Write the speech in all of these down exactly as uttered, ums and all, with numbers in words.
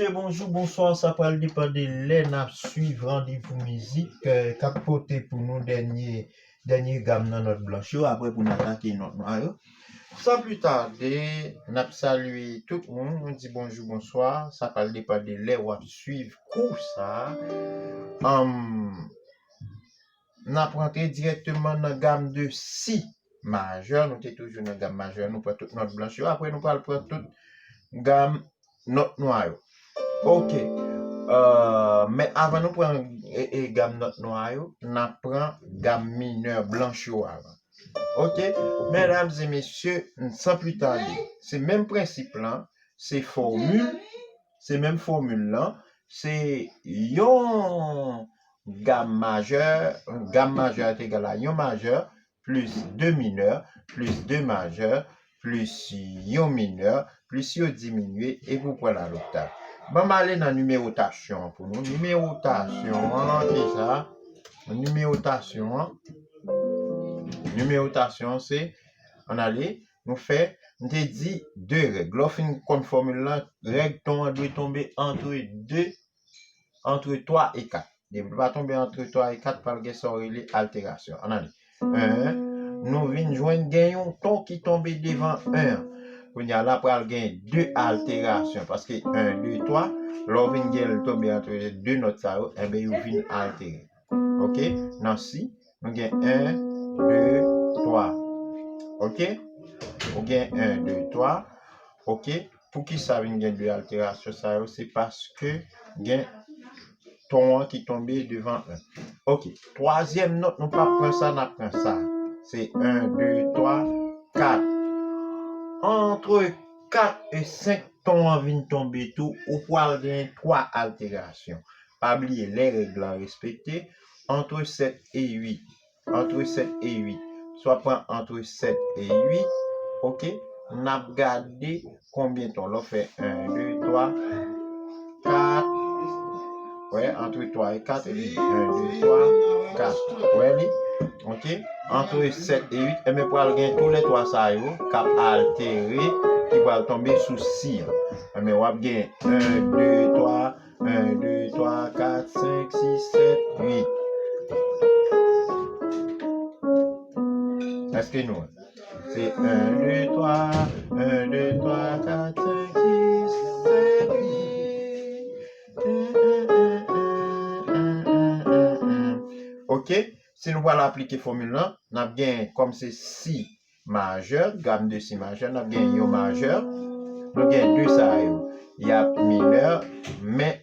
Bonjou, bonswa, sa pral depann de lè n ap swiv randevou mizik, eh, k ap pote pou nou dènye, dènye gam nan nòt blanch yo, apre pou n atake nòt nwa yo. San pli tade, n ap salye tout moun, nou di bonjou, bonswa, sa pral depann de lè w ap swiv kou sa a. Anm, n ap rantre dirèkteman nan gam de si majè. Nou te toujou nan gam majè, nou pran tout nòt blanch yo. Apre, nou pral pran tout gam nòt nwa yo. Oke. Euh, men avan nou pran, e, e, gam nòt nwa yo, n ap pran gam minè blanch yo avan. Oke? Medam e mesye, san pli tade, se menm prensip lan, se fòmil, se menm fòmil lan, se yon gam majè, gam majè a te egal a yon majè, plis de minè, plis de majè, plis yon minè, plis yo diminye, epi w pran laloktav. Ban m ale nan nimewotasyon an pou nou. Nimewotasyon an, ki sa? Nimewotasyon an, nimewotasyon an, se, ann ale, nou fè, m te di de règ. Lè w fin konn fòmil lan, règ ton an dwe tonbe antre de, antre twa e kat. Depi l pa tonbe antre twa e kat, pral gen sa w rele alterasyon. Ann ale. En, nou vin jwenn gen yon ton ki tonbe devan en an. Kounye a la pral gen de alterasyon, paske en, de, twa, lè w vin gen l tonbe antre de nòt sa yo, enben yo vin altere. Oke? Nan si, nou gen en, de, twa. Oke? Ou gen en, de, twa. Oke? Poukisa vin gen de alterasyon sa yo? Se paske gen ton an ki tonbe devan en. Oke. Twazyèm nòt, nou p ap pran sa, n ap pran sa. Se en, de, twa, kat. Antre kat e senk, ton an vin tonbe tou, ou pral gen twa alterasyon. Pa bliye, lè règ lan respekte, antre sèt e uit, antre sèt e uit. Swa pran antre sèt e uit, oke? N ap gade konbyen ton. Lè w fè en, de, twa, kat. Wè, antre twa e kat, epi en, de, twa, kat. Wè li? Oke? Antre sèt e uit, enben pral gen toulètwa sa yo k ap altere, ki pral tonbe sou si an. Enben w ap gen en, de, twa, en, de, twa, kat, senk, sis, sèt, uit. Èske nou wè? Se en, de, twa, en, de, twa, kat, senk, sis, sèt, uit. Oke, si nou pral aplike fòmil lan, n ap gen kòm se si majè, gam de si majè, n ap gen yon majè, nou gen de sa yo, y ap minè, men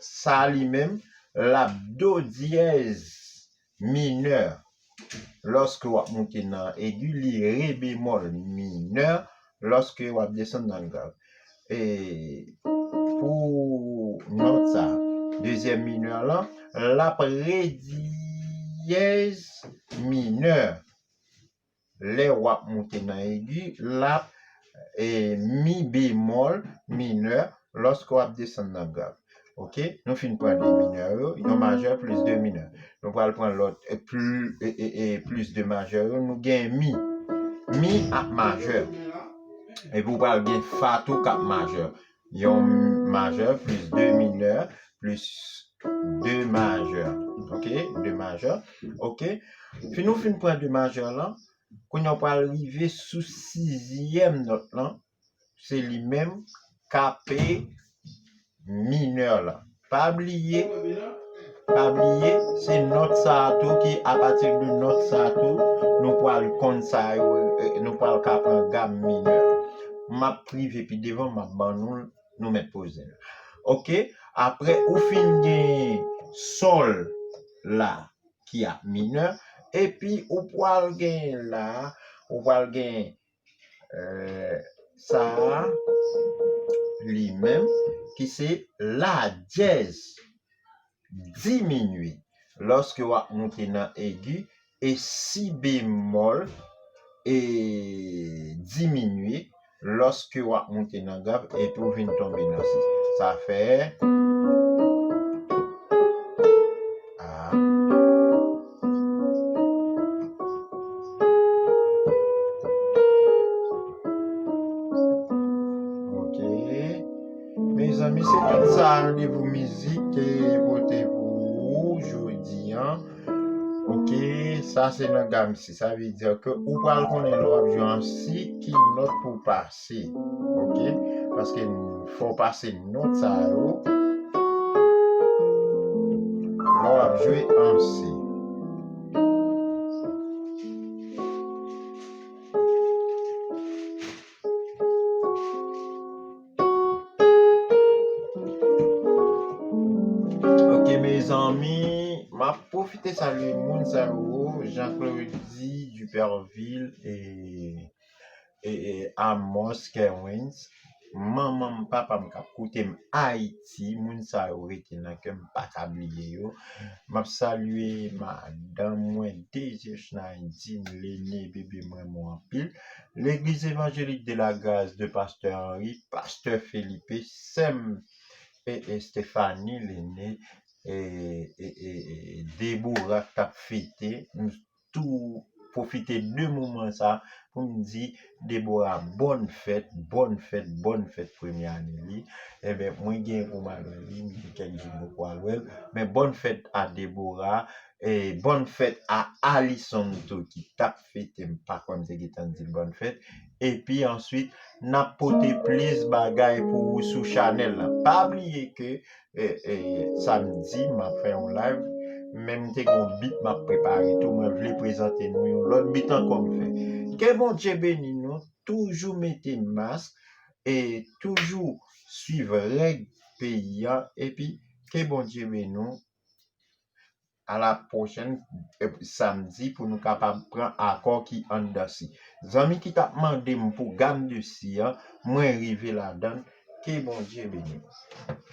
sa li menm, l ap do dyèz minè. Lòske w ap moute nan egi, li re bemòl minè. Lòske w ap desann nan grav. E pou nòt sa, dezyèm minè lan, l ap re dyèz minè. Lè w ap moute nan egi, l ap, e, mi bemòl minè lòske w ap desann nan grav. Oke? Nou fin pran de minè yo, yon majè plis de minè. Nou pral pran lòt, e, pli, e, e, e, plis de majè yo, nou gen mi. Mi ap majè. Epi w pral gen fa tou k ap majè. Yon majè plis de minè plis de majè. Oke? De majè. Oke? Fin nou fin pran de majè lan, kounye a w pral rive sou sizyèm nòt lan. Se li menm k ap minè lan. Pa bliye, pa bliye, se nòt sa a tou ki, apati de nòt sa a tou, nou pral konn sa yo, e, nou pral ka pran gam minè. M ap prive pi devan, m ap ban nou l, nou mèt poze l. Oke, apre ou fin gen sòl la ki ap minè, epi ou pral gen la, ou pral gen, e, sa a li menm ki se la dyèz diminye lòske w ap moute nan egi, e si bemòl, e, diminye lòske w ap moute nan grav epi w vin tonbe nan si. Sa fè a. Oke. Mezanmi, se tout Randevou mizik ke pote pou ou jodi an. Ok, sa se nan gam si. Sa vle di ke ou pral konnen lè w ap jwe an si ki nòt pou w pase. Ok, paske fò w pase nòt sa yo lè w ap jwe an si. Ok, mezanmi, m ap pwofite salye moun sa yo, Jean Claudy Duperville e, e, e Amos Kerwins. Manman m, papa m k ap koute m Ayiti, moun sa yo rete nan kè m, m pa ka bliye yo. M ap salye madanm mwen, Désir Schneidine, Lene, bebe m renmen w anpil. Legliz Evanjelik de la Gras de Pastè Henry, Pastè Felipe, sè m e, e Stephanie, Lene, e, e, e, e Deborah k t ap fete. M tou pwofite de moman sa pou m di Deborah bòn fèt, bòn fèt, bòn fèt premye ane li. Enben, mwen gen pou m al wè li, m gen kèk jou m poko al wè l. Men bòn fèt a Deborah, e bòn fèt a Alison tou ki t ap fete, m pa kwè m te gentan di l bòn fèt. Epi answit, n ap pote plis bagay pou ou sou chanèl la. Pa bliye ke e, e, samdi, m ap fè yon live, men m te gen yon bit m ap prepare tou, mwen vle prezante nou yon lòt bit ankò m fè. Ke Bondye beni nou, toujou mete mask, e toujou swiv règ peyi a, epi ke Bondye beni nou, a la pwochèn, e, samdi pou nou kapab pran akò ki anndan si. Zanmi ki t ap mande m pou gam de si an, mwen rive ladan l, ke Bondye beni nou.